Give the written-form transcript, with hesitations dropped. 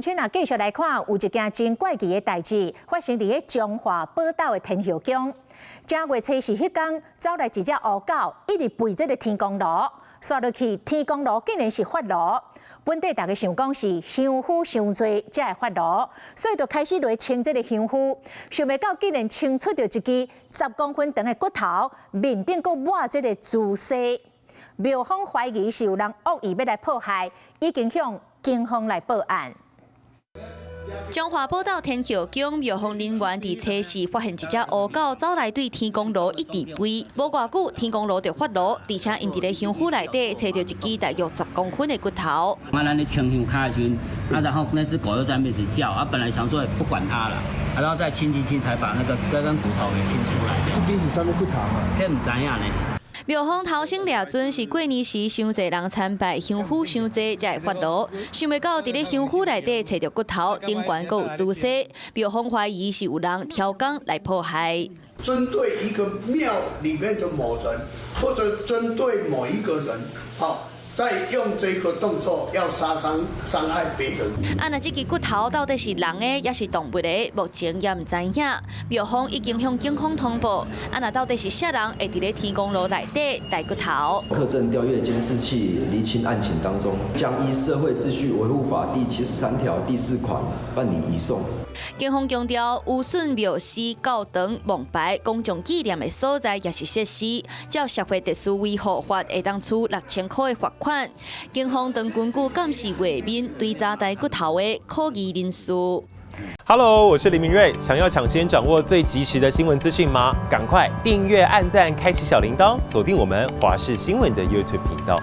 先啊，繼續來看，有一件真怪奇的代誌發生佇咧彰化寶斗的天后宮。正月初四彼工，走來一隻烏狗，一直吠這个天公爐，煞落去天公爐竟然是發爐。本底大家想講是香火傷濟才會發爐，所以就開始來清這个香灰。想袂到竟然清出著一支10公分長的骨頭，面頂閣抹這个朱砂。廟方懷疑是有人惡意欲來破壞，已經向警方來報案。彰化寶斗天后宮廟方人員佇初四發現一隻烏狗走來對天公爐一直吠，無偌久天公爐就發爐，而且𪜶佇咧香灰內底揣著一支大約十公分的骨頭。啊，咱咧清香跤的時陣，啊，然後那隻狗又在那邊叫，啊，本來想說也不管它了，啊，然後再清清清，才把那個這根骨頭給清出來。這支是啥物骨頭啊？這毋知影呢。廟方頭先掠準是過年時傷濟人參拜，香火傷濟才會發爐。想袂到佇咧香灰內底揣著骨頭，頂懸閣有朱砂，廟方懷疑是有人挑工來破壞。針對一個廟裡面的某人，或者針對某一個人，在用這個動作要殺傷、傷害別人。啊，若這支骨頭到底是人的，抑是動物的，目前也毋知影。廟方已經向警方通報。啊，若到底是啥人會佇咧天公爐內底帶骨頭？特正調閱監視器，釐清案情當中，將依《社會秩序維護法》第73條第4款辦理移送。警方強調，有損廟寺、教堂、墓牌、公眾紀念的所在，抑是設施，照社會秩序維護法，會當處6000塊的罰款。警方正根據監視畫面追查帶骨頭的可疑人士。 Hello，我是林明瑞。想要搶先掌握最及時的新聞資訊嗎？趕快訂閱、按讚、開啟小鈴鐺，鎖定我們華視新聞的 YouTube 頻道。